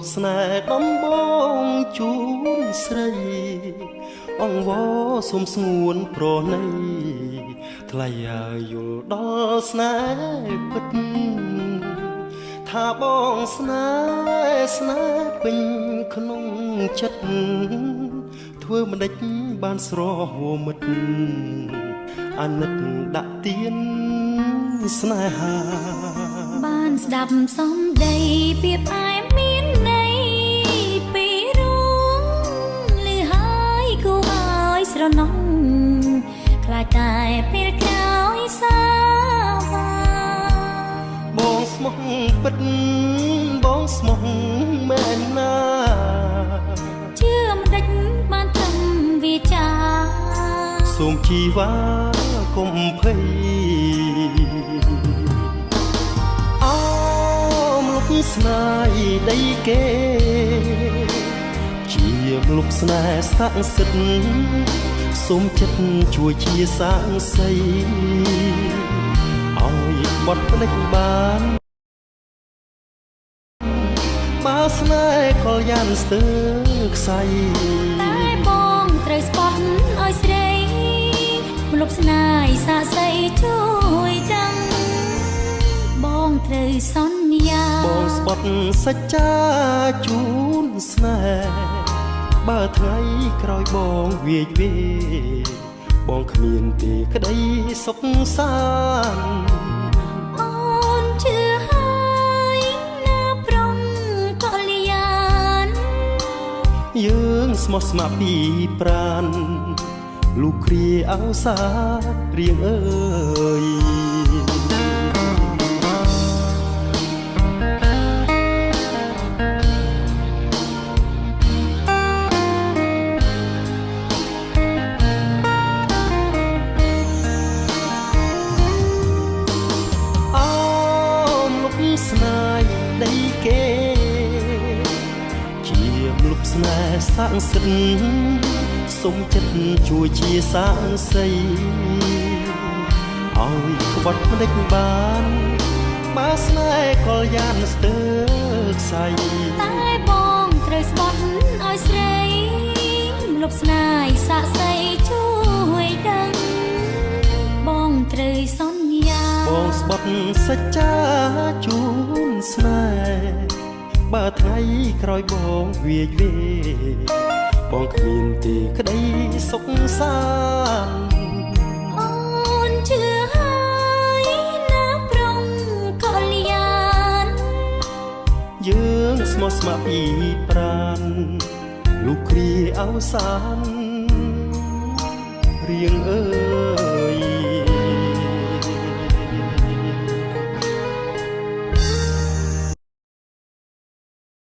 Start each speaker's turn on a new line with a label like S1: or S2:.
S1: កស្នេហ៍ដំបងជូនស្រីអង្វរសុំស្ងួនប្រណីថ្លៃឲ្យយល់ដល់ស្នេហ៍ពិតថាបងស្នេហ៍ស្នេហ៍ពេញក្នុងចិត្តធ្វើមិនដេចបានស្រហមិតអាណិតដាក់ទៀនស្នេហា
S2: បានស្ដាប់សំដីពីផ្អែមមានន័យពីរងលឺហើយគូឲ្យស្រណុងខ្លាចតែពេលក្រោយសាវ៉ា
S1: បងស្មោះពិតបងស្មោះមែនណា
S2: ជឿមិនដេចបានត្រឹមវាចា
S1: សូមជីវ៉ាកុំភ័យអោមលុបស្នេហ៍ដីគេជាមលុបស្នេហ៍ស័ក្តិសិទ្ធសូមចិត្តជួយជាសាងសីឲ្យបត់ផ្លេចបានបើស្នេហ៍កលយ៉ានស្ទើខ្សែ
S2: តែបងត្រូវស្បត់ឲ្យស្រីមលុបស្នេហ៍សាសីជួយដឹងបងត្រូវសន្យា
S1: បងស្បត់សច្ចាជូនស្នេហ៍បើថ្ងៃក្រោយបងវាយវេបងគ្មានទេក្តីសុខសាន្ត
S2: អូនជឿហើយណាប្រុងកល្យាន
S1: យើងស្មោះស្ម័គ្រពីប្រានលុះគ្រាអោសារៀងអើយអោមលុបស្នេហ៍ដីគេជាមលុបស្នេហ៍ស័ក្តិសិទ្ធសូមចិត្តជួយជាសាងសីឲ្យក្បត់មិនដេចបានបើស្នេហ៍កលយ៉ានស្ទើខ្សែ
S2: តែបងត្រូវស្បត់ឲ្យស្រីលុបស្នេហ៍សាក់សីជួយដឹងបងត្រូវសន្យា
S1: បងស្បត់សច្ចាជូនស្នេហ៍បើថ្ងៃក្រោយបងវាយវេបងគ្មានទេក្តីសុខសាន្ត
S2: អូនជឿហើយណាប្រុងកល្យាន
S1: យើងស្មោះស្ម័គ្រពីប្រានលុះគ្រាអោសានរៀងអើ